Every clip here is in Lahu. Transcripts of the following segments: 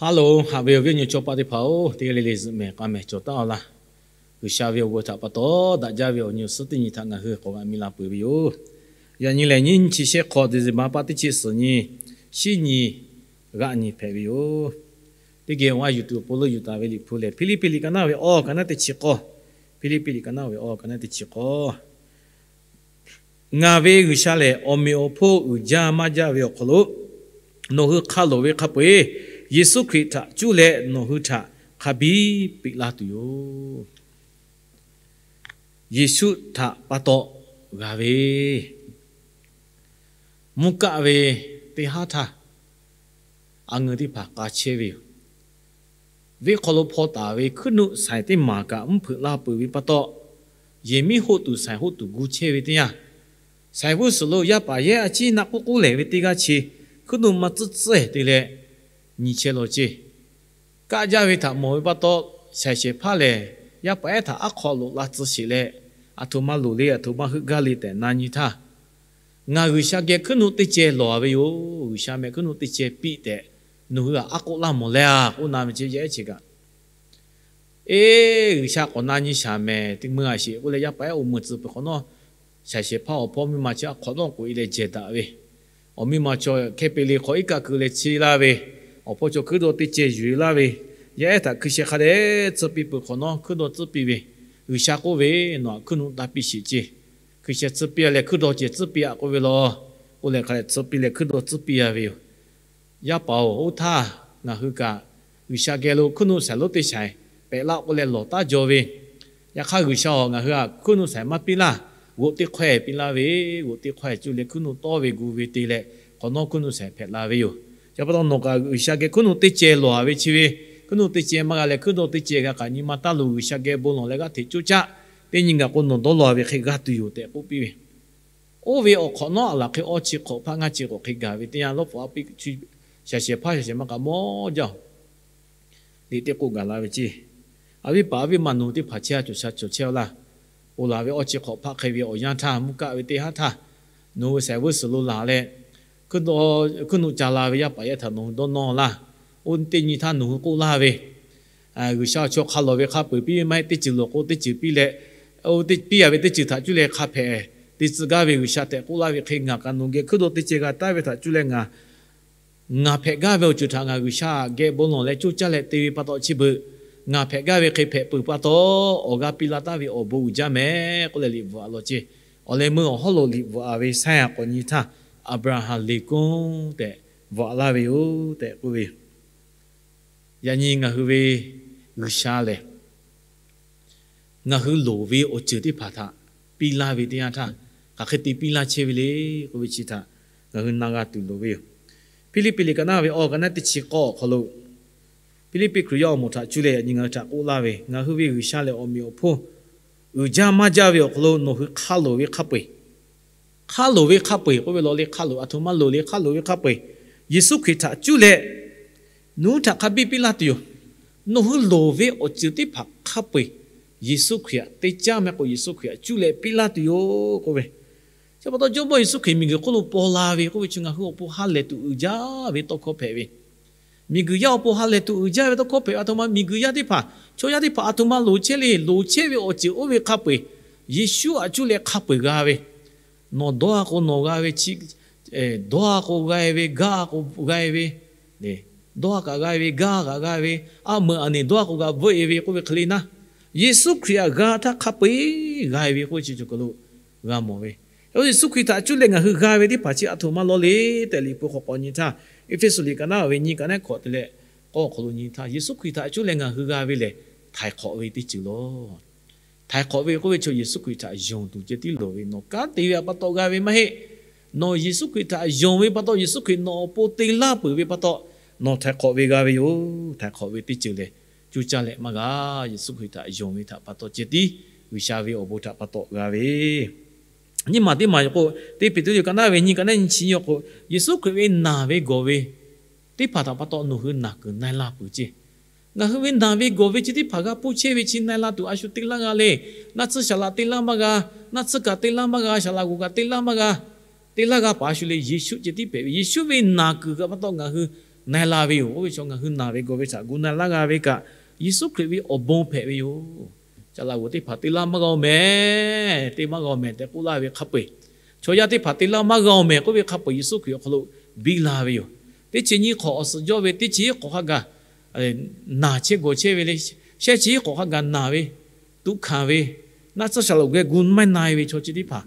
Hello, haꞈ ve awˬ viˉ awˬ nyi chaw paˆ teˇ hpaˍ-oˬ, teˇ g'aˇ le le zuhꞈ mehˍ k'a mehˍ cawˬ taˉ-a laˇ. G'uiˬsha ve awˬ bon htaꞈ pa taw daꞈ jaˇ ve awˬ nyi awˬ suhˉ teˇ nyi htaꞈ ngaˬ hui k'awꞈ g'a mi la peuˬ ve yoˬ. Yaꞈ nyi lehˬ, nyiˇ chi shehˆ hk'aw December paˆ teˇ chi suhˍ nyi, shiˉ nyi g'aˆ nyi hpehꞈ ve yoˬ. Teˇ geh awˬ g'aˇ yuˬ tuˬ awˬ pon leuˆ yuˬ taˍ ve Liꞈ hpu lehˬ, Hpiˇliˇpiˆ liꞈ ka naˉ ve awˬ ka naˉ teˇ chi k'awˇ, Hpiˇliˇpiˆ liꞈ ka naˉ ve awˬ ka naˉ teˇ chi k'awˇ. Ngaˬ ve G'uiˬsha lehˬ, awˬ meꞈ awˬ hponˇ uiˍ jaˇ maˇ jaˇ ve awˬ hk'aw lo nawˬ hui hk'a loˍ ve hk'a peu-eˬ Yeˍsuˆ Hkriꞈ htaꞈ cuˇ leh nawˬ hui htaꞈ hk'a biˇ piˇ laˇ tuˬ yoˬ. Yeˍsuˆ htaꞈ pa taw g'a ve, mvuhˇ kaˆ ve teˇ haˉ htaˇ, a ngeu teˇ hpaˍ k'a chehˇ ve yoˬ. Venˇ hk'aw lo hpaw taˍ ve hkuiˉ nuˆ shaiˍ teˇ maˬ kaꞈ mvuhˇ hpeuꞈ la peuˬ ve pa taw, yehˬ miˉ hoˆ tuˬ shaiˍ hoˆ tuˬ gu chehˇ ve teˇ yanˇ, shaiˍ vuiˇ suhˍ lo yaˇ paˍ yehˉ a ciˉ naˆ k'oˆ k'oˆ lehˬ ve teˇ g'aˇ chi hkuiˉ nuˆ maˇ tcuhˉ tcuhˉ te leh nyi chehˇ law ceˇ. Kaˆ jaˇ ve htaꞈ mawˬ ve pa taw, shaiˍ shehˍ hpaˇ lehˬ yaˇ paˍ ehˉ htaꞈ aˉ hk'aw loꞈ la tcuh sheˍ leh, aˬ htoꞈ ma loˍ le, aˬ htoꞈ ma heuˆ gaˇ le tehꞈ na nyi htaˇ, ngaˬ G'uiˬsha geh hkuiˉ nuˆ teˇ ceh lawˬ-a ve yoˬ. G'uiˬsha meh hkuiˉ nuˆ teˇ ceh piˇ tehꞈ nawˬ hui htaꞈ aˉ k'oˆ laˇ mawˬ leh-a k'oˆ na ve chi yaˇ ehˉ chi kaꞈ, eˬ, G'uiˬsha k'awꞈ na nyi shaˍ mehˍ, teˇ meuˇ a sheˍ k'oˆ leh yaˇ paˍ ehˉ oˇ meuˇ tcuh peuˬ hk'awꞈ nawˉ, shaiˍ shehˍ hpaˇ awˬ hpawˇ miˇ ma chi aˉ hk'awꞈ nawˉ k'oꞈ e leh jehˬ daꞈ ve, awˬ miˇ ma chaw hkehˇ pe le hk'aw iˉ kaˆ keu leh chi laˇ ve, awˬ hpawˇ chaw hkuiˉ dawˇ teˇ ceh yuˬ e laˇ ve, yaˇ ehˉ htaꞈ hkui sheh hk'a dehꞈ tcuhˇ piˇ peuˬ hk'awꞈ nawˉ hkuiˉ dawˇ tcuhˇ piˇ ve, G'uiˬsha k'oˆ ve, Nawˬ htaꞈ hkuiˉ nuˆ taˇ piˇ sheˍ ceˇ. Hkui sheh tcuhˇ piˇ-a leh hkuiˉ dawˇ ceh tcuhˇ piˇ-a k'oˆ ve law. K'oˆ leh hk'a dehꞈ tcuhˇ piˇ leh hkuiˉ dawˇ tcuhˇ piˇ-a ve yoˬ. Yaˇ paˍ-oˬ, oˇ htaˇ ngaˬ hui kaꞈ G'uiˬsha geh lo hkuiˉ nuˆ shaiˍ lonˉ teˇ shaiˍ pehꞈ laˇ k'oˆ leh lawˬ taˉ jaw ve, yaꞈ hk'aˇ G'uiˬsha-oˬ, ngaˬ hui htaꞈ hkuiˉ nuˆ shaiˍ maˇ piˇ laˇ. G'oꞈ teˇ hkawehˇ piˇ laˇ ve, g'oꞈ teˇ hkawehˇ cuˇ leh hkuiˉ nuˆ tawˇ ve gu ve te leh hk'awꞈ nawˉ hkuiˉ nuˆ shaiˍ hpehꞈ la ve yoˬ. Chi pa taw nawˬ kaꞈ G'uiˬsha geh hkuiˉ nuˆ teˇ ceh lawˬ-a ve chi ve, hkuiˉ nuˆ teˇ ceh maˇ g'a leh hkuiˉ dawˇ teˇ ceh g'a kaꞈ nyi ma taˇ loˬ. G'uiˬsha geh bon lawˬ leh g'aˇ hteꞈ coˇ caˆ, teˇ nyi gaˬ k'o nawˬ dawˇ law-a ve hk'e g'a tuˬ yoˬ tehꞈ k'oˆ piˇ ve. Oˇ ve awˬ hk'awꞈ nawˉ a laˬ hk'e awˇ chi hk'awꞈ hpaˆ ngaˇ chi k'awꞈ hk'e gaˬ ve teˇ yanˇ, lawˇ pfuhˍ a piˇ shaiˍ shehˍ hpaˇ shaiˍ shehˍ ma kaꞈ mawˇ jaˇ-oˬ. Liꞈ teˇ k'oˆ gaˬ la ve ceˇ. A viˉ paˍ a viˉ ma nawˬ hui teˇ hpaˍ chehˇ-a cawˬ sha cawˬ chehˇ-a laˇ. Oˇ laˬ ve awˇ chi hk'awꞈ hpaˆ hk'e ve awˬ yanˇ htaˇ, mvuhˇ kaˆ ve teˇ haˉ htaˇ, nawˬ hui shaiˍ vuiˇ suhˍ lo laˬ leh, hkuiˉ nuˆ ca la ve yaˇ paˍ yaˇ htaꞈ nawˬ hui dawˇ nawˇ laˇ. Oˇ teˇ nyi htaˇ nawˬ hui k'oˆ laˇ ve, G'uiˬsha chaw hk'a lawˬ ve hk'a peu-eˬ piˇ ve maˇ heˆ, teˇ ceuˬ lawˬ k'o teˇ ceuˬ piˇ leh, oˇ piˇ-a ve teˇ ceuˬ htaꞈ cuˇ leh hk'a hpehꞈ te tcuh gaˇ ve G'uiˬsha tehꞈ k'oˆ laˇ ve hk'e, ngaˬ kaꞈ nawˬ geh hkuiˉ dawˇ teˇ ceh g'a taˍ ve htaꞈ cuˇ leh ngaˬ ngaˬ hpehꞈ gaˇ ve awˬ ceuˬ htaꞈ ngaˬ G'uiˬsha geh bon lawˬ leh coˇ caˇ leh te ve pa taw chi beuꞈ, ngaˬ hpehꞈ gaˇ ve hk'e hpehꞈ peuˬ pa taw, awˬ g'a piˇ la taˍ ve awˬ bon uiˍ jaˇ mehˍ k'oˆ leh liꞈ bvuhꞈ-a law ceˇ. Awˬ leh meuˇ awˬ hawˉ lo liꞈ bvuhꞈ-a ve saiˉ a k'awꞈ nyi htaˇ, Aˍbraˍhanˍ liꞈ k'oˆ tehꞈ bvuhꞈ-a laˇ ve yoˬ tehꞈ k'oˆ ve yoˬ. Yaꞈ nyi ngaˬ hui ve G'uiˬsha lehˬ, ngaˬ hui loˍ ve awˬ ceuˬ teˇ hpaˍ htaꞈ piˇ laˇ ve teˇ yanˇ htaˇ, hk'aˬ hk'e te piˇ laˇ chehˇ ve le k'oˆ ve chi htaꞈ ngaˬ hui na g'a tuˬ loˍ ve yoˬ. Hpiˇliˇpiˆ liꞈ ka naˉ ve awˬ ka naˉ teˇ chi k'awˇ awˬ hk'aw lo, Hpiˇliˇpiˆ Hkriꞈ yaˇ awˬ moˍ htaꞈ cuˇ leh yaꞈ nyi ngaˬ hui htaꞈ k'oˆ laˇ ve, ngaˬ hui ve G'uiˬsha lehˬ awˬ meꞈ awˬ hponˇ uiˍ jaˇ maˇ jaˇ ve awˬ hk'aw lo nawˬ hui hk'a loˍ ve hk'a peu-eˬ, hk'a loˍ ve hk'a peu-eˬ k'oˆ ve law le, hk'a loˍ aˬ htoꞈ ma loˍ le, hk'a loˍ ve hk'a peu-eˬ Yeˍsuˆ Hkriꞈ htaꞈ cuˇ leh nawˬ hui htaꞈ hk'a biˇ piˇ laˇ tuˬ yoˬ. Nawˬ hui loˍ ve awˬ ceuˬ teˇ hpaˍ hk'a peu-eˬ Yeˍsuˆ Hkriꞈ htaꞈ te caˇ meh k'o, Yeˍsuˆ Hkriꞈ htaꞈ cuˇ leh piˇ laˇ tuˬ yoˬ k'oˆ ve. Chi pa taw Jawˇmawˇ Yeˍsuˆ Hkriꞈ miˬguiˬ hk'oˆ lo paw la ve k'oˆ ve chi ngaˬ hui awˬ pon ha lehˬ tuˬ uiˍ jaˇ ve tawˇ hkawˇ hpehꞈ ve. Miˬguiˬ yaˇ awˬ pon ha lehˬ tuˬ uiˍ jaˇ ve tawˇ hkawˇ hpehꞈ ve, aˬ htoꞈ ma miˬguiˬ yaˇ teˇ hpaˍ, chaw yaˇ teˇ hpaˍ aˬ htoꞈ ma loˍ chehˇ le, loˍ chehˇ ve awˬ ceuˬ oˇ ve hk'a peu-eˬ Yeˍsuˆ htaꞈ cuˇ leh hk'a peu-eˬ g'a ve. Nawˬ dawˇ-a k'o nawˬ g'a ve chi, dawˇ-a k'o g'a ve, gaˇ k'o g'a ve, dawˇ-a kaꞈ g'a ve, gaˇ kaꞈ g'a ve, aˉ meuꞈ aˬ neˬ dawˇ-a k'o g'a veuˆ-e ve k'oˆ ve hk'e le naˉ, Yeˍsuˆ Hkriꞈ htaꞈ g'a htaˇ hk'a peu-eˬ g'a-e ve k'oˆ ve chi cawˬ kaˬ lo g'a mawˬ ve. Yeˍsuˆ Hkriꞈ htaꞈ cuˇ leh ngaˬ hui g'a ve teˇ hpaˍ chi aˬ htoꞈ ma law le tehꞈ Liꞈ hpu hk'aw k'awꞈ nyi htaˇ, Eˇfeˇsuꞈ liꞈ ka naˉ ve nyiˇ ka naˉ hkawꞈ te leh k'awˇ awˬ hk'aw lo nyi htaˇ, Yeˍsuˆ Hkriꞈ htaꞈ cuˇ leh ngaˬ hui g'a ve lehˬ, htaiˍ hk'awꞈ ve teˇ ceuˬ law. Htaiˍ hk'awꞈ ve k'oˆ ve chaw Yeˍsuˆ Hkriꞈ htaꞈ yonˍ tuˬ ceh tiˉ loˍ ve, nawˬ kanˉ te ve pa taw g'a ve maˇ heˆ. Nawˬ Yeˍsuˆ Hkriꞈ htaꞈ yonˍ ve pa taw, Yeˍsuˆ Hkriꞈ nawˬ awˬ pon te laˇ peuˬ ve pa taw, nawˬ htaiˍ hk'awꞈ ve g'a ve yoˬ. Htaiˍ hk'awꞈ ve teˇ ceuˬ lehˬ, coˇ caˇ leh maˇ g'a. Yeˍsuˆ Hkriꞈ htaꞈ yonˍ ve htaꞈ pa taw ceh tiˉ G'uiˬsha ve awˬ bon htaꞈ pa taw g'a ve. Nyiˇ maˬ teˇ maˬ yoˬ k'o, teˇ Peˍtruˆ liꞈ ka naˉ ve nyiˇ ka naˉ nyi chi nyi yoˬ k'o, Yeˍsuˆ Hkriꞈ ve naˬ ve gawˬ ve teˇ hpaˍ htaꞈ pa taw nawˬ hui naˬ kuiˬ na-e laˇ peuˬ ceˇ. Ngaˬ hui ve naˬ ve gawˬ ve chi teˇ hpaˍ g'a pfuhˇ chehˇ ve chi na-e la tuˬ a shu te laˇ g'a le. Naˆ tsuhˇ saˍ laꞈ te laˇ maˇ g'a, naˆ tsuhˇ kaꞈ te laˇ maˇ g'a, saˍ laꞈ g'oˍ kaꞈ te laˇ maˇ g'a, te laˇ g'a paˍ a shu le. Yeˍsuˆ ceh tiˉ hpehꞈ ve, Yeˍsuˆ ve naˬ kuiˬ kaꞈ pa taw ngaˬ hui na e la ve yoˬ. Oˇ ve chaw ngaˬ hui naˬ ve gawˬ ve htaꞈ gu na e laˇ g'a ve kaꞈ, Yeˍsuˆ Hkriꞈ ve awˬ bon hpehꞈ ve yoˬ. Caꞈ laꞈ g'oˍ teˇ hpaˍ te laˇ maˇ g'a oˬ mehˍ, te maˇ g'a oˬ mehˍ tehꞈ k'oˆ laˇ ve hk'a peu-eˬ, chaw yaˇ teˇ hpaˍ te laˇ maˇ g'a oˬ mehˍ k'oˆ ve hk'a peu-eˬ, Yeˍsuˆ Hkriꞈ awˬ hk'aw lo biˇ la ve yoˬ. Teˇ chi nyiˇ hk'awꞈ awˬ suhˍ jawˇ ve teˇ chi hiˉ k'awꞈ hk'a gaˬ naˬ chehˇ gawˬ chehˇ ve le. Shehˆ chi hiˉ k'awꞈ hk'a gaˬ naˬ ve, tuꞈ hkanˍ ve, naˆ tsuhˇ shaˍ laꞈ geh gu maˇ na e ve chaw chi teˇ hpaˍ,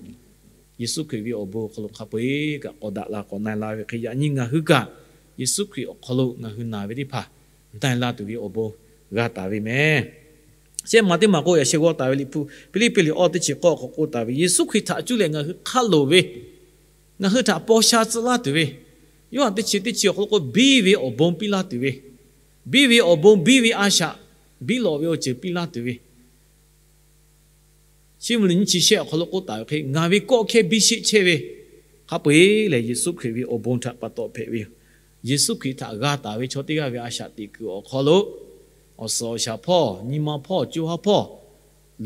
Yeˍsuˆ Hkriꞈ ve awˬ bon awˬ hk'aw lo hk'a peu-eˬ kaꞈ k'awꞈ daꞈ la k'awꞈ na e la ve hk'e, yaꞈ nyi ngaˬ hui kaꞈ Yeˍsuˆ Hkriꞈ awˬ hk'aw lo ngaˬ hui naˬ ve teˇ hpaˍ na e la tuˬ ve awˬ bon g'a taˍ ve mehˍ. Shehˆ maˬ teˇ maˬ k'o, yaꞈ sheh g'aw taˍ ve Liꞈ hpu Hpiˇliˇpiˆ liꞈ awˇ teˇ chi k'awˇ k'awꞈ k'oˆ taˍ ve, Yeˍsuˆ Hkriꞈ htaꞈ cuˇ leh ngaˬ hui hk'a loˍ ve, ngaˬ hui htaꞈ paw sha tcuh laˇ tuˬ ve, Yoˇhanˬ teˇ chi teˇ chi awˬ hk'aw lo k'o, biˇ ve awˬ bon piˇ laˇ tuˬ ve, biˇ ve awˬ bon, biˇ ve a shaꞈ, biˇ lawꞈ ve awˬ ceuˬ piˇ laˇ tuˬ ve, Chiˇ mvuh liꞈ nyiˇ chi shehˆ awˬ hk'aw lo k'oˆ taˍ ve hk'e, ngaˬ ve kawˆ hkehˇ biˇ sheˆ chehˇ ve hk'a peu-eˬ lehˬ, Yeˍsuˆ Hkriꞈ ve awˬ bon htaꞈ pa taw hpehꞈ ve yoˬ. Yeˍsuˆ Hkriꞈ htaꞈ g'a taˍ ve chaw teˇ g'aˇ ve a shaꞈ teꞈ kuiˬ awˬ hk'aw lo, awˬ suhˍ awˬ shaˍ hpawˇ, nyi ma hpawˇ, co ha hpawˇ,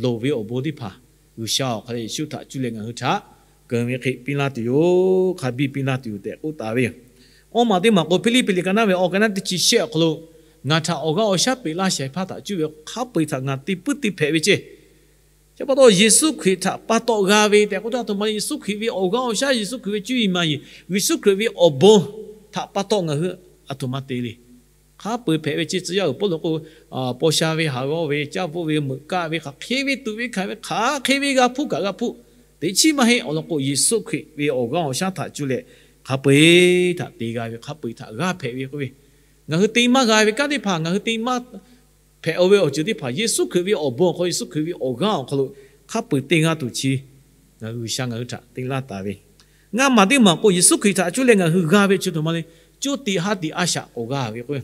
loˍ ve awˬ bon teˇ hpaˍ G'uiˬsha awˬ hk'aw lo Yeˍsuˆ htaꞈ cuˇ leh ngaˬ hui htaꞈ keunˍ ve hk'e piˇ laˇ tuˬ yoˬ. Hk'a biˇ piˇ laˇ tuˬ yoˬ tehꞈ k'oˆ taˍ ve yoˬ. Awˇ maˬ teˇ maˬ k'o, Hpiˇliˇpiˆ liꞈ ka naˉ ve awˬ ka naˉ teˇ chi shehˆ awˬ hk'aw lo, ngaˬ htaꞈ awˬ g'aˇ awˬ shaˉ peꞈ laˇ shehˍ hpaˇ htaꞈ cuˇ ve hk'a peu-eˬ htaꞈ ngaˬ te puiˉ te hpehꞈ ve ceˇ. Chi pa taw Yeˍsuˆ Hkriꞈ htaꞈ pa taw g'a ve tehꞈ k'oˆ htaˇ, a htoꞈ ma le, Yeˍsuˆ Hkriꞈ ve awˬ g'aˇ awˬ shaˉ, Yeˍsuˆ Hkriꞈ ve cuˇ yiˍ maˍ yiˍ, Yeˍsuˆ Hkriꞈ ve awˬ bon htaꞈ pa taw ngaˬ hui a htoꞈ ma te le. Hk'a peu-eˬ hpehꞈ ve ceˇ. Tcuh yaˇ uiˍ Pawˇluꞈ k'o, paw sha ve, haˍ g'awˇ ve, caˇ bvuhˆ ve, meuꞈ kaˆ ve, hk'aˬ hk'e ve tuꞈ ve hkanˍ ve, hk'aˬ hk'e ve g'a hpuˇ kaꞈ g'a hpuˇ, teꞈ chiˉ maˇ heˆ. Awˬ lawn k'o, Yeˍsuˆ Hkriꞈ ve awˬ g'aˇ awˬ shaˉ htaꞈ cuˇ leh hk'a peu-eˬ htaꞈ te g'a ve, hk'a peu-eˬ htaꞈ g'aˇ hpehꞈ ve k'oˆ ve, ngaˬ hui te maˇ g'a ve kanˉ teˇ hpaˍ, ngaˬ hui te maˇ hpehꞈ-o ve awˬ ceuˬ teˇ hpaˍ, Yeˍsuˆ Hkriꞈ ve awˬ bon awˬ hk'aw lo, Yeˍsuˆ Hkriꞈ ve awˬ g'aˇ awˬ hk'aw lo hk'a peu-eˬ te g'a tuˬ chi ngaˬ hui G'uiˬsha ngaˬ hui htaꞈ te laˇ taˍ ve. Ngaˇ maˬ teˇ maˬ k'o, Yeˍsuˆ Hkriꞈ htaꞈ cuˇ leh ngaˬ hui g'a ve chi a htoꞈ ma le, co tiꞈ ha tiꞈ a shaꞈ k'awꞈ g'a ve k'o,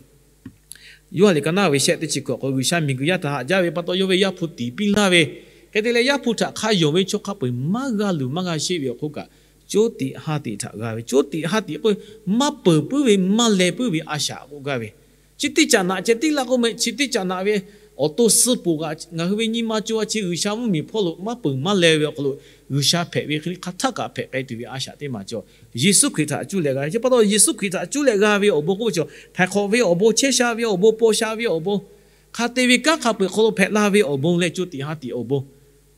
Yoˇhanˬ liꞈ ka naˉ ve shehˆ teˇ chi kuiˬ awˬ hk'aw lo, G'uiˬsha miˬguiˬ yaˇ htaꞈ haꞈ jaˇ ve pa taw, yawˇ ve Yaˇ hpu tiˍ piˇ laˇ ve, hk'e te leh Yaˇ hpu htaꞈ hk'a yonˍ ve chaw hk'a peu-eˬ maˇ g'a luˬ maˇ g'a sheˆ ve awˬ hk'oˆ kaꞈ, co tiꞈ ha tiꞈ htaꞈ g'a ve. Co tiꞈ ha tiꞈ k'o, maˇ peuˬ puiˉ ve, maˇ leh puiˉ ve a shaꞈ k'oˆ gaˇ ve. Chi teˇ caꞈ naꞈ ceh tiˉ laˇ k'oˆ meh, chi teˇ caꞈ naꞈ ve awˬ to suh poˬ kaꞈ, ngaˬ hui ve nyi ma co a chi G'uiˬsha mvuhˇmiˬ hpawˇ lo maˇ peuˬ maˇ leh ve awˬ hk'aw lo, G'uiˬsha hpehꞈ ve hk'e le, hk'aˬ htaˆ kaꞈ hpehꞈ k'ai tuˬ ve a shaꞈ teˇ maˬ cawˬ. Yeˍsuˆ Hkriꞈ htaꞈ cuˇ leh g'a ve. Chi pa taw Yeˍsuˆ Hkriꞈ htaꞈ cuˇ leh g'a ve awˬ bon k'oˆ ve cawˬ, htaiˍ hk'awꞈ ve awˬ bon, chehˇ sha ve awˬ bon, paw sha ve awˬ bon, hk'a te ve kanˉ hk'a peu-eˬ hk'aw lo hpehꞈ la ve awˬ bon leh, co tiꞈ ha tiꞈ awˬ bon,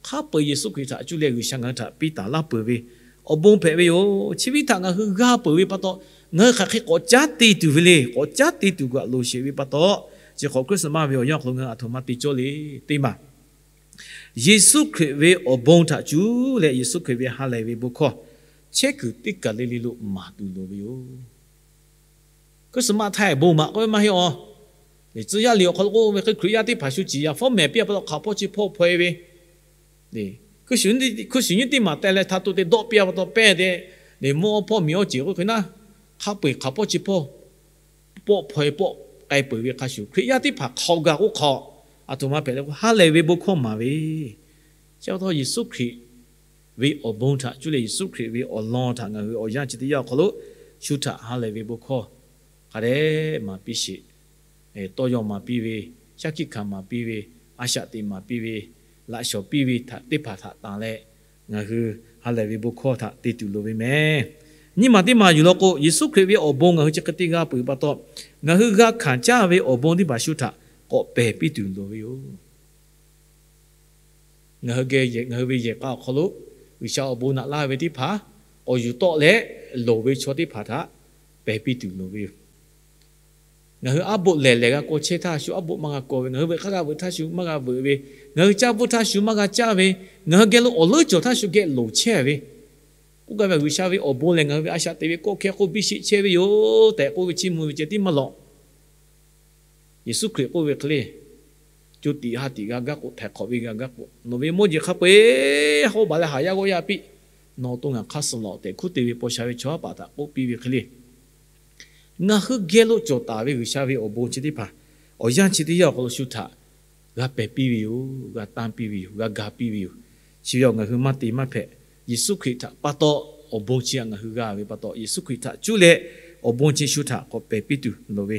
hk'a peu-eˬ Yeˍsuˆ Hkriꞈ htaꞈ cuˇ leh G'uiˬsha ngaˬ hui htaꞈ piˇ taˍ laˇ peuˬ ve awˬ bon hpehꞈ ve yoˬ. Chi ve htaꞈ ngaˬ hui g'a peuˬ ve pa taw, ngaˬ hui hk'aˬ hk'e k'awꞈ caˉ te tuˬ ve le. K'awꞈ caˉ te tuˬ kaꞈ loˍ sheˍ ve pa taw, chi hk'awꞈ Christmas ve awˬ yanˇ awˬ hk'aw lo ngaˬ hui a htoꞈ ma te cawˇ le. Teˇ maˬ, Yeˍsuˆ Hkriꞈ ve awˬ bon htaꞈ cuˇ leh Yeˍsuˆ Hkriꞈ ve ha lehˬ ve bon hkawˇ chehˇ kuiˬ teˇ kaˬ le le lo maˍ tuˬ loˍ ve yoˬ. Christmas htaiˍ bon maꞈ k'oˆ ve maˇ heˆ a. Tcuh yaˇ liꞈ awˬ hk'aw lo k'oˆ ve hk'e, Hkriꞈ yaˇ teˇ hpaˍ shu ciˍ yaˍ fawˉ mehˍ piˇ a pa taw hk'aˬ hpawˇ chi hpawˇ hpaw e ve, hkuˇ shuˍ nyiˇ teˇ maˬ teh leh htaꞈ to te dawˆ piˇ a pa taw pehˇ te, mvuhˇ awˇ hpawˇ miˬ awˇ ceˬ k'oˆ hk'e naˉ, hk'a peu-eˬ hk'aˬ hpawˇ chi hpawˇ pawˆ hpaw e pawˆ k'ai peuˬ ve hk'a shuˍ, Hkriꞈ yaˇ teˇ hpaˍ hk'aw gaˬ k'oˆ hk'aw, a htoꞈ ma hpehꞈ le k'o, ha lehˬ ve bon hkawˇ maˍ ve. Chi pa taw Yeˍsuˆ Hkriꞈ ve awˬ bon htaꞈ cuˇ leh Yeˍsuˆ Hkriꞈ ve awˬ lawn htaꞈ ngaˬ hui awˬ yanˇ chi teˇ yanˇ awˬ hk'aw lo shu htaꞈ ha lehˬ ve bon hkawˇ hk'a dehꞈ maˍ piˇ sheˍ. Tawˇ yaw maˍ piˇ ve, shaˉ hkiˆ hkanˍ maˍ piˇ ve, a shaꞈ teꞈ maˍ piˇ ve, laꞈ shawnˍ piˇ ve htaꞈ teˇ hpaˍ htaꞈ tanˬ leh, ngaˬ hui ha lehˬ ve bon hkawˇ htaꞈ te tuˬ loˍ ve mehˍ. Nyiˇ maˬ teˇ maˬ yuˬ law k'o, Yeˍsuˆ Hkriꞈ ve awˬ bon ngaˬ hui chi hk'e te g'a peuˬ pa taw, ngaˬ hui g'a hkanˍ caˇ ve awˬ bon teˇ hpaˍ shu htaꞈ k'awꞈ pehˬ piˇ tuˬ loˍ ve yoˬ. Ngaˬ hui geh ngaˬ hui ve yehˬ k'a awˬ hk'aw lo G'uiˬsha awˬ bon naꞈ laˇ ve teˇ hpaˍ k'awꞈ yuˬ tawˆ leh, loˍ ve chaw teˇ hpaˍ htaꞈ pehˬ piˇ tuˬ loˍ ve yoˬ. Ngaˬ hui aˉ boˆ lehˬ lehˬ g'a kaw chehˇ htaˇ, shu aˉ boˆ maˇ g'a kaw ve, ngaˬ hui veuꞈ hk'aˇ g'a veuꞈ htaˇ shu maˇ g'a veuꞈ ve, ngaˬ hui caˇ bvuhˇ htaˇ shu maˇ g'a caˇ ve, ngaˬ hui geh lo awˬ leuˉ cawˬ htaˇ shu geh loˍ chehˇ ve, k'oˆ gaˇ ve, G'uiˬsha ve awˬ bon lehˬ ngaˬ hui ve a shaꞈ teꞈ ve kawˆ hkehˇ hk'oˆ biˇ sheˆ chehˇ ve yoˬ tehꞈ k'oˆ ve chiˇ mvuh ve ceh tiˉ maˇ lawꞈ. Yeˍsuˆ Hkriꞈ k'oˆ ve hk'e le, co tiꞈ ha tiꞈ g'a gaˇ k'o, htaiˍ hk'awꞈ ve g'a gaˇ k'o, nawˬ ve mawˇ jeˬ hk'a peu-eˬ haw baˬ leh haˍ yaˇ g'awˇ yaˇ piˇ, nawˬ awˬ to ngaˬ hk'aˇ suh lawˬ tehꞈ hkuˇ te ve paw sha ve chaw haˉ paˍ htaꞈ k'oˆ piˇ ve hk'e le, ngaˬ hui geh lo cawˬ taˍ ve G'uiˬsha ve awˬ bon chi teˇ hpaˍ awˬ yanˇ chi teˇ yanˇ awˬ hk'aw lo shu htaꞈ g'a pehˬ piˇ ve yoˬ, g'a tanˇ piˇ ve yoˬ, g'a ga piˇ ve yoˬ. Chi ve awˬ ngaˬ hui maˇ te maˇ hpehꞈ. Yeˍsuˆ Hkriꞈ htaꞈ pa taw awˬ bon chi htaꞈ ngaˬ hui g'a ve pa taw, Yeˍsuˆ Hkriꞈ htaꞈ cuˇ leh awˬ bon chi shu htaꞈ k'awꞈ pehˬ piˇ tuˬ loˍ ve.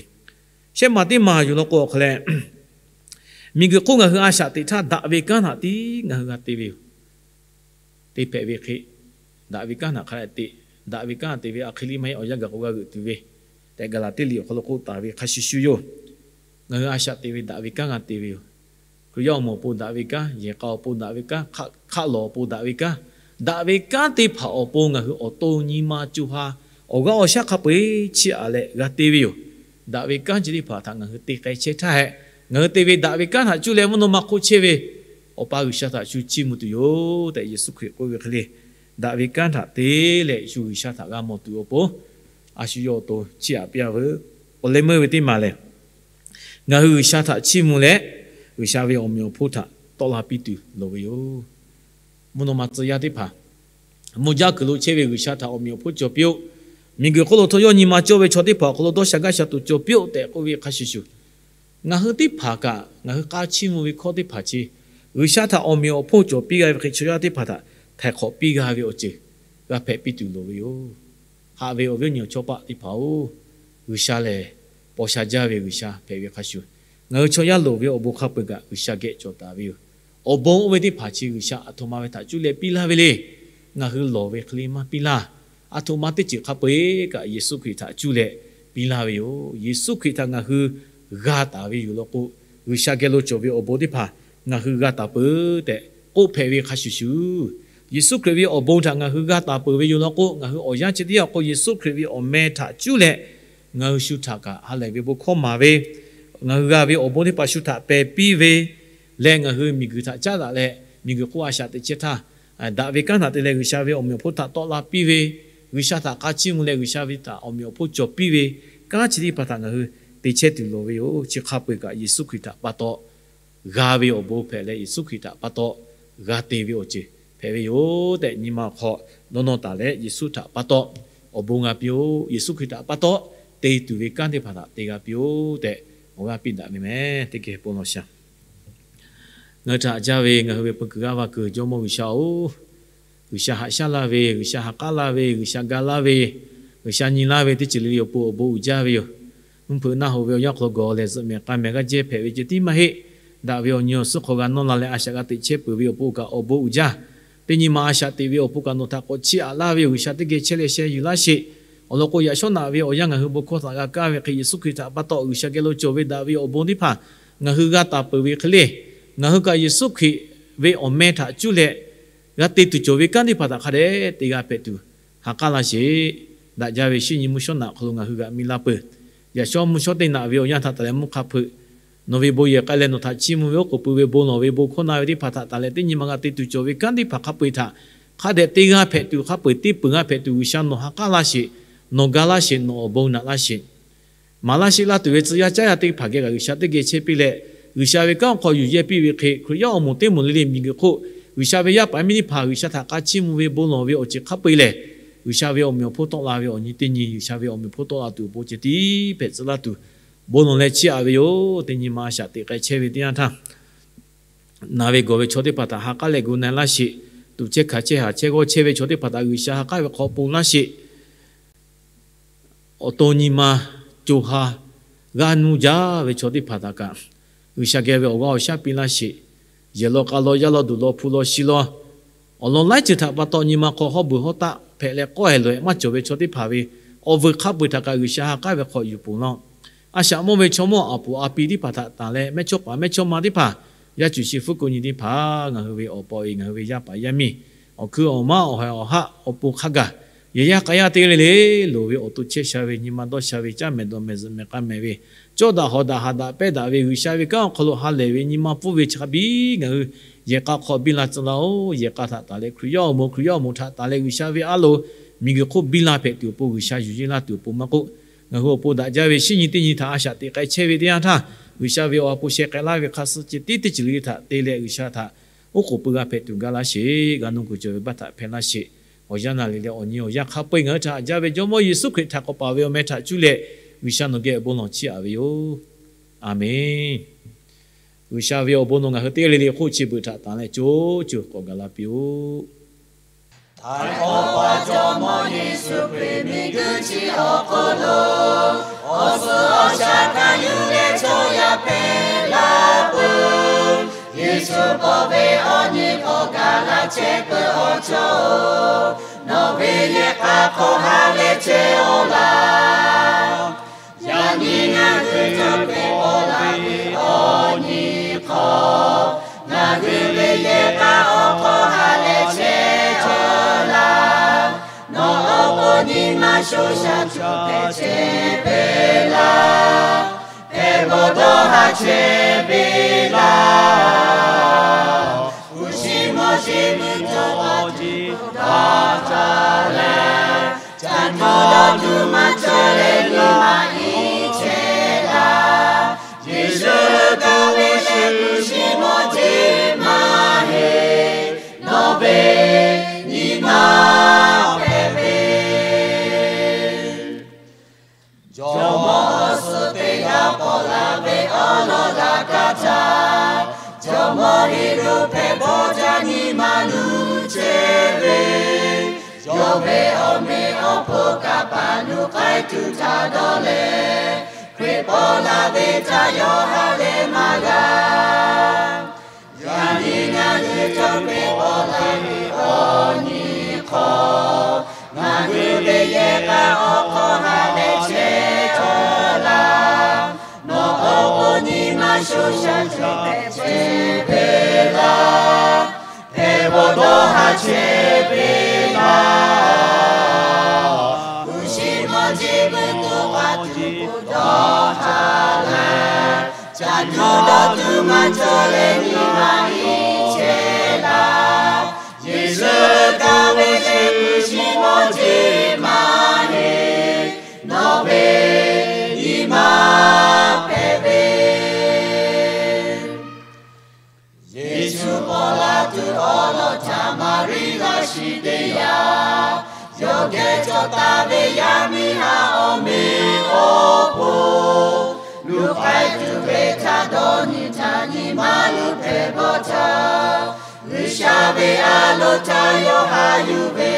Shehˆ maˬ teˇ maˬ yuˬ law k'o awˬ hk'aw leh, miˬguiˬ hk'oˆ ngaˬ hui a shaꞈ teꞈ htaˇ daꞈ ve kanˉ htaꞈ tiˉ ngaˬ hui g'a te ve yoˬ. Te hpehꞈ ve hk'e, daꞈ ve kanˉ htaꞈ hk'a dehꞈ te, daꞈ ve kanˉ te ve a hk'e le maˇ heˆ, awˬ yanˇ gaˬ k'o g'a g'euꞈ tuˬ ve, tehꞈ Gaˍlaˍtiˆ liꞈ awˬ hk'aw lo k'oˆ taˍ ve hk'a shuˍ shuˍ yoˬ. Ngaˬ hui a shaꞈ teꞈ ve daꞈ ve kanˉ g'a te ve yoˬ. Hkriꞈ yaˇ awˬ moˍ awˬ pon daꞈ ve kanˉ, yehˬ k'a awˬ pon daꞈ ve kanˉ, hk'aˆ lawˬ awˬ pon daꞈ ve kanˉ, daꞈ ve kanˉ teˇ hpaˍ awˬ pon ngaˬ hui awˬ to nyi ma co ha awˬ g'aˇ awˬ shaˉ hk'a peu-eˬ chiˇ aꞈ leh g'a te ve yoˬ. Daꞈ ve kanˉ chi teˇ hpaˍ htaꞈ ngaˬ hui te k'ai chehˇ htaˇ hehꞈ, ngaˬ hui te ve daꞈ ve kanˉ htaꞈ cuˇ leh mvuhˇ naw ma hk'oˆ chehˇ ve Awˬ pa G'uiˬsha htaꞈ shu chiˇ mvuh tuˬ yoˬ tehꞈ Yeˍsuˆ Hkriꞈ k'oˆ ve hk'e le, daꞈ ve kanˉ htaꞈ te leh shu G'uiˬsha htaꞈ g'a mawˬ tuˬ awˬ pon, a shu yawˇ awˬ to chiˇ aꞈ piˇ-a veuˬ. Awˬ leh meuˇ ve teˇ maˬ lehˬ, ngaˬ hui G'uiˬsha htaꞈ chiˇ mvuh leh, G'uiˬsha ve awˬ meꞈ awˬ hponˇ htaꞈ tawˆ la piˇ tuˬ loˍ ve yoˬ. Mvuhˇ naw ma tcuh yaˇ teˇ hpaˍ, mvuhˇ jaˇ kuiˬ lo chehˇ ve G'uiˬsha htaꞈ awˬ meꞈ awˬ hponˇ cawˬ piˇ-oˆ. Miˬguiˬ hk'oˆ lo htawˇ yawˇ nyi ma cawˇ ve chaw teˇ hpaˍ awˬ hk'aw lo dawˇ sha gaˇ sha tuˬ cawˬ piˇ-oˆ tehꞈ k'oˆ ve hk'a shuˍ shuˍ, ngaˬ hui teˇ hpaˍ kaꞈ ngaˬ hui k'a chiˇ mvuh ve hkawˇ teˇ hpaˍ chi, G'uiˬsha htaꞈ awˬ meꞈ awˬ hponˇ cawˬ piˇ g'a ve hk'e chaw yaˇ teˇ hpaˍ htaꞈ htaiˍ hk'awꞈ piˇ g'a ve awˬ ceuˬ g'a hpehꞈ piˇ tuˬ loˍ ve yoˬ. Haꞈ ve awˬ viˉ awˬ nyi awˬ chawˇ paˆ teˇ hpaˍ-oˬ, G'uiˬsha lehˬ paw sha jaˇ ve G'uiˬsha hpehꞈ ve hk'a shuˍ, ngaˬ hui chaw yaˇ loˍ ve awˬ bon hk'a peu-eˬ kaꞈ G'uiˬsha geh cawˬ taˍ ve yoˬ. Awˬ bon oˇ ve teˇ hpaˍ chi G'uiˬsha aˬ htoꞈ ma ve htaꞈ cuˇ leh piˇ laˇ ve le. Ngaˬ hui lawˬ ve hk'e le maˇ piˇ laˇ. Aˬ htoꞈ ma teˇ ceuˬ hk'a peu-eˬ kaꞈ Yeˍsuˆ Hkriꞈ htaꞈ cuˇ leh piˇ laˇ ve yoˬ. Yeˍsuˆ Hkriꞈ htaꞈ ngaˬ hui g'a taˍ ve yoˬ law k'o, G'uiˬsha geh lo cawˬ ve awˬ bon teˇ hpaˍ ngaˬ hui g'a taˍ peuˬ tehꞈ k'oˆ hpehꞈ ve hk'a shuˍ shuˍ, Yeˍsuˆ Hkriꞈ ve awˬ bon htaꞈ ngaˬ hui g'a taˍ peuˬ ve yoˬ law k'o, ngaˬ hui awˬ yanˇ chi teˇ yanˇ awˬ hk'aw Yeˍsuˆ Hkriꞈ ve awˬ meh htaꞈ cuˇ leh ngaˬ hui shu htaꞈ kaꞈ ha lehˬ ve bon hkawˇ maˍ ve, ngaˬ hui g'a ve awˬ bon teˇ hpaˍ shu htaꞈ pehˬ piˇ ve leh, ngaˬ hui miˬguiˬ htaꞈ caˉ daꞈ leh miˬguiˬ hk'oˆ a shaꞈ teꞈ chehˇ htaˇ, daꞈ ve kanˉ htaꞈ te leh G'uiˬsha ve awˬ meꞈ awˬ hponˇ htaꞈ tawˆ la piˇ ve, G'uiˬsha htaꞈ k'a chiˇ mvuh leh G'uiˬsha ve htaꞈ awˬ meꞈ awˬ hponˇ cawˬ piˇ ve kanˉ chi teˇ hpaˍ htaꞈ ngaˬ hui te chehˇ tuˬ loˍ ve yoˬ. Chi hk'a peu-eˬ kaꞈ Yeˍsuˆ Hkriꞈ htaꞈ pa taw g'a ve awˬ bon hpehꞈ leh, Yeˍsuˆ Hkriꞈ htaꞈ pa taw g'a te ve awˬ ceuˬ hpehꞈ ve yoˬ tehꞈ nyi ma awˬ hk'aw dawˇ nawˇ taˍ leh, Yeˍsuˆ htaꞈ pa taw awˬ bon g'a piˇ-oˆ. Yeˍsuˆ Hkriꞈ htaꞈ pa taw te tuˬ ve kanˉ teˇ hpaˍ htaꞈ te g'a piˇ-oˆ tehꞈ awˬ g'aˇ piˇ daꞈ ve meh. Teˇ geh bon lawˬ shaˍ. Ngaˬ hui htaꞈ jaˇ ve ngaˬ hui ve peu kuiˬ g'aˇ va kuiˬ Jawˇmawˇ G'uiˬsha-oˬ, G'uiˬsha haꞈ shaˉ laˇ ve, G'uiˬsha ha k'aˉ laˇ ve, G'uiˬsha ga laˇ ve, G'uiˬsha nyi laˇ ve teˇ ceuˬ le le awˬ pon awˬ bon uiˍ jaˇ ve yoˬ. Mvuhˇ hpeuꞈ naˆ hoꞈ ve awˬ yanˇ hk'aw lo gawˬ lehˬ zuhꞈ mehˍ k'a mehˍ g'aˇ jehˇ hpehꞈ ve ceh tiˉ maˇ heˆ. Daꞈ ve awˬ nyi awˬ suhˉ hk'aw g'a nawˇ la leh a shaꞈ g'a teꞈ chehˇ peuˬ ve awˬ pon kaꞈ awˬ bon uiˍ jaˇ. Teˇ nyi ma a shaꞈ teꞈ ve awˬ pon kaꞈ nawˬ htaꞈ k'awꞈ chiˇ aꞈ laˇ ve yoˬ. G'uiˬsha teˇ geh chehˇ leh sheh yuˬ laˇ sheˍ. Awˬ lawn k'o, yaꞈ shawˉ naꞈ ve awˬ yanˇ ngaˬ hui bon hkawˇ htaꞈ g'a kaˇ ve hk'e, Yeˍsuˆ Hkriꞈ htaꞈ pa taw G'uiˬsha geh lo cawˬ ve daꞈ ve awˬ bon teˇ hpaˍ ngaˬ hui g'a taˍ peuˬ ve hk'e le, ngaˬ hui kaꞈ Yeˍsuˆ Hkriꞈ ve awˬ meh htaꞈ cuˇ leh g'a te tuˬ cawˬ ve kanˉ teˇ hpaˍ htaꞈ hk'a dehꞈ te g'a hpehꞈ tuˬ ha k'aˉ laˇ sheˍ. Daꞈ jaˇ ve shinˉ nyi mvuhˇ shawˉ naꞈ hk'aw lo ngaˬ hui g'aꞈ mi la peuˬ. Yaꞈ shawˉ mvuhˇ shawˉ teˇ naꞈ ve awˬ yanˇ htaˇ taˍ leh mvuhˇ hk'a hpeuꞈ nawˬ ve bon yehˬ k'ai leh nawˬ htaꞈ chiˇ mvuh ve oˉ k'oˍ pui ve bon lawˬ ve bon hkawˇ na ve teˇ hpaˍ htaꞈ taˍ leh teˇ nyi ma g'a te tuˬ cawˬ ve kanˉ teˇ hpaˍ hk'a peu-eˬ htaꞈ hk'a dehꞈ te g'a hpehꞈ tuˬ, hk'a peu-eˬ teˇ peuˬ g'a hpehꞈ tuˬ G'uiˬsha nawˬ ha k'aˉ laˇ sheˍ. Nawˬ ga laˇ sheˍ. Nawˬ awˬ bon naꞈ laˇ sheˍ. Maˍ laˇ sheˍ laˇ tuˬ ve tcuh yaˇ caˉ yaˇ teˇ hpaˍ geh kaꞈ G'uiˬsha teˇ geh chehˇ piˇ leh, G'uiˬsha ve kanˉ awˬ hk'aw yuˬ yehˇ piˇ ve hk'e, Hkriꞈ yaˇ awˬ moˍ teˇ moˍ le le miˬguiˬ hk'oˆ G'uiˬsha ve yaˇ paˍ miˇ teˇ hpaˍ G'uiˬsha htaꞈ k'a chiˇ mvuh ve bon lawˬ ve awˬ ceuˬ hk'a peu-eˬ lehˬ, G'uiˬsha ve awˬ meꞈ awˬ hponˇ tawˆ la ve awˬ nyi teˇ nyi, G'uiˬsha ve awˬ meꞈ awˬ hponˇ tawˆ la tuˬ awˬ pon ceh tiˉ hpehꞈ tcuh laˇ tuˬ bon lawˬ leh chiˇ aꞈ ve yoˬ. Teˇ nyi ma a shaꞈ teꞈ k'ai chehˇ ve teˇ yanˇ htaˇ, naˬ ve gawˬ ve chaw teˇ hpaˍ htaꞈ ha k'aˉ leh gu na laˇ sheˍ. Tuꞈ chehˇ hkanˍ chehˇ haˍ chehˇ g'awˇ chehˇ ve chaw teˇ hpaˍ htaꞈ G'uiˬsha ha k'aˉ ve hk'aw pon laˇ sheˍ. Awˬ to nyi ma co ha g'aˇ nuˇ jaˇ ve chaw teˇ hpaˍ htaꞈ kaꞈ G'uiˬsha geh ve awˬ g'aˇ awˬ shaˉ piˇ laˇ sheˍ. Yehˬ law k'a law, yaˇ law duˬ law, hpu law shi law, awˬ lawn laiˉ ceuˬ htaꞈ pa taw nyi ma hk'aw hawˉ beuˬ hawˉ taˆ hpehꞈ leh k'awˇ hehˍ lawˬ hehˍ maˇ cawˬ ve chaw teˇ hpaˍ ve awˬ vuiˬ hk'a peu-eˬ htaꞈ kaꞈ G'uiˬsha ha k'aˉ ve hk'aw yuˬ ponˬ laˇ. A shaꞈ mawˇ ve chaw mawˇ aˍ puˍ a pi teˇ hpaˍ htaꞈ tanˬ leh mehˇchawˇpaˍ mehˇchawˇma teˇ hpaˍ, yaˇ cuˬ shi hpfuhˇ ko nyi teˇ hpaˍ, ngaˬ hui ve awˬ pa awˬ e, ngaˬ hui ve yaˇ paˍ yaˇ miˇ, awˬ hkuiˉ awˬ maˉ, awˬ haiˬ awˬ haˆ, awˬ pon hk'a gaˬ, yehˬ yaˇ k'a yaˇ teˇ g'aˇ le le loˍ ve awˬ to chehˇ sha ve, nyi ma dawˇ sha ve, caˇ mehˍ dawˬ mehˍ zuhꞈ mehˍ k'a mehˍ ve, cawˇ daꞈ hawˍ daꞈ haꞈ daꞈ pehˇ daꞈ ve G'uiˬsha ve kanˉ awˬ hk'aw lo ha lehˬ ve nyi ma pfuhˇ ve chi hk'a biˇ ngaˬ hui yehˬ k'a hk'aw biˇ la tcuh laˇ-oˬ. Yehˬ k'a htaꞈ tanˬ leh Hkriꞈ yaˇ awˬ moˍ, Hkriꞈ yaˇ awˬ moˍ htaꞈ tanˬ leh G'uiˬsha ve aˉ lo miˬguiˬ hk'oˆ biˇ la hpehꞈ tuˬ awˬ pon G'uiˬsha yuˬ yeˇ laˇ tuˬ awˬ pon maˇ k'oˆ, ngaˬ hui awˬ pon daꞈ jaˇ ve shinˉ nyi teˇ nyi htaꞈ a shaꞈ teꞈ k'ai chehˇ ve teˇ yanˇ htaˇ, G'uiˬsha ve awˬ ha hpu sheh k'ai laˇ ve hk'a suh ceh tiˉ teˇ ceuˬ le le htaꞈ te leh G'uiˬsha htaꞈ oˉ k'oˍ pui g'a hpehꞈ tuˬ ga laˇ sheˍ. G'a nuˇ kuiˬ cawˬ ve baˆ htaꞈ hpehˇ laˇ sheˍ. Awˬ yanˇ naˬ le leh awˬ nyi awˬ yanˇ hk'a peu-eˬ ngaˬ hui htaꞈ haꞈ jaˇ ve Jawˇmawˇ Yeˍsuˆ Hkriꞈ htaꞈ k'awꞈ paˍ ve awˬ meh htaꞈ cuˇ leh G'uiˬsha nawˬ geh awˬ bon lawˬ chiˇ aꞈ ve yoˬ. A menˬ. G'uiˬsha ve awˬ bon nawˬ ngaˬ hui teˇ g'aˇ le le hk'oˆ chi beuꞈ htaꞈ tanˬ leh co co k'awꞈ gaˬ la piˇ-oˆ. Htaiˍ hk'awꞈ pa Jawˇmawˇ Yeˍsuˆ Hkriꞈ miˬguiˬ chi awˬ hk'aw lo awˬ suhˍ awˬ shaˍ hkanˍ yuˬ leh chaw yaˇ hpehꞈ la peuˬ. Yeˍsuˆ k'awꞈ ve awˬ nyi k'awꞈ gaˬ la chehˇ peuˬ awˬ cawˬ-oˬ, nawˬ ve yehˬ k'a hk'aw ha lehˬ chehˇ-oˆ laˇ. nyi ma sho sha tuˬ hpehꞈ chehˇ ve laˇ. Hpehꞈ bawˬ dawˇ ha chehˇ ve laˇ. Uˉ shiˍ mawˇ jeˇ mvuhˇ tuˬ k'awꞈ tuˬ dawˇ taˍ leh, caˇ tuˬ dawˇ tuˬ maˇ cawˬ leh nyi ma iˉ chehˇ laˇ. Yeˍsuˆ kaˇ ve leh uˉ shiˍ mawˇ jeˇ maˇ heˆ. Nawˬ ve nyi ma hpehꞈ ve Jawˇmawˇ suh teˇ g'aˇ paw la ve awˬ lawn g'a kaˇ htaˇ, Jawˇmawˇ Heˍroˆ hpehꞈ bawˬ jaˇ nyi ma nuˇ chehˇ ve, yawˇ ve awˬ meꞈ awˬ hponˇ kaꞈ paˍ nuˇ k'ai tuˬ htaꞈ dawˇ leh, Hkriꞈ paw la ve htaꞈ yawˇ ha leh maˇ g'a. Yaꞈ nyi ngaˬ hui cawˬ ve paw la ve awˬ nyi hk'aw, ngaˬ hui ve yehˬ k'a awˬ hk'aw ha leh chehˇ laˇ. Nawˬ awˬ pon nyi ma sho sha tuˬ hpehꞈ chehˇ ve laˇ. Hpehꞈ bawˬ dawˇ ha chehˇ ve laˇ. Uˉ shiˍ mawˇ jeˇ mvuhˇ tuˬ k'awꞈ tuˬ dawˇ taˍ leh, caˇ tuˬ dawˇ tuˬ maˇ cawˬ leh nyi ma iˉ chehˇ laˇ. Yeˍsuˆ kaˇ ve leh uˉ shiˍ mawˇ jeˇ maˇ heˆ. Nawˬ ve nyi ma hpehꞈ ve Yeˍsuˆ paw la tuˬ awˬ lawn htaꞈ Maˍriˆ laˇ shiˍ teˇ yanˇ, yawˇ geh cawˬ taˍ ve yaˇ miˇ haˉ awˬ meꞈ awˬ hponˇ, luˬ k'ai tuˬ ve htaꞈ dawˇ nyi htaˇ nyi ma luˬ hpehꞈ bawˬ htaˇ, G'uiˬsha ve a loˍ htaꞈ yawˇ haꞈ yuˬ ve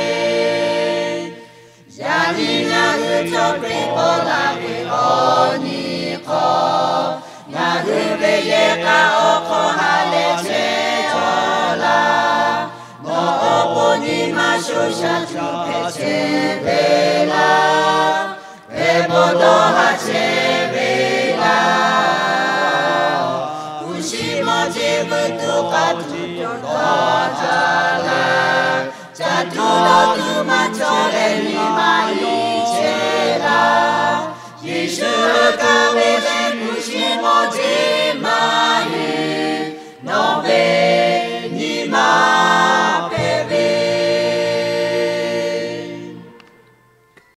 Yaꞈ nyi ngaˬ hui cawˬ ve paw la ve awˬ nyi hk'aw, ngaˬ hui ve yehˬ k'a awˬ hk'aw ha leh chehˇ cawˬ laˇ. Nawˬ awˬ pon nyi ma sho sha tuˬ hpehꞈ chehˇ ve laˇ. Hpehꞈ bawˬ dawˇ ha chehˇ ve laˇ. Uˉ shiˍ mawˇ jeˇ mvuhˇ tuˬ k'awꞈ tuˬ dawˇ taˍ leh, caˇ tuˬ dawˇ tuˬ maˇ cawˬ leh nyi ma iˉ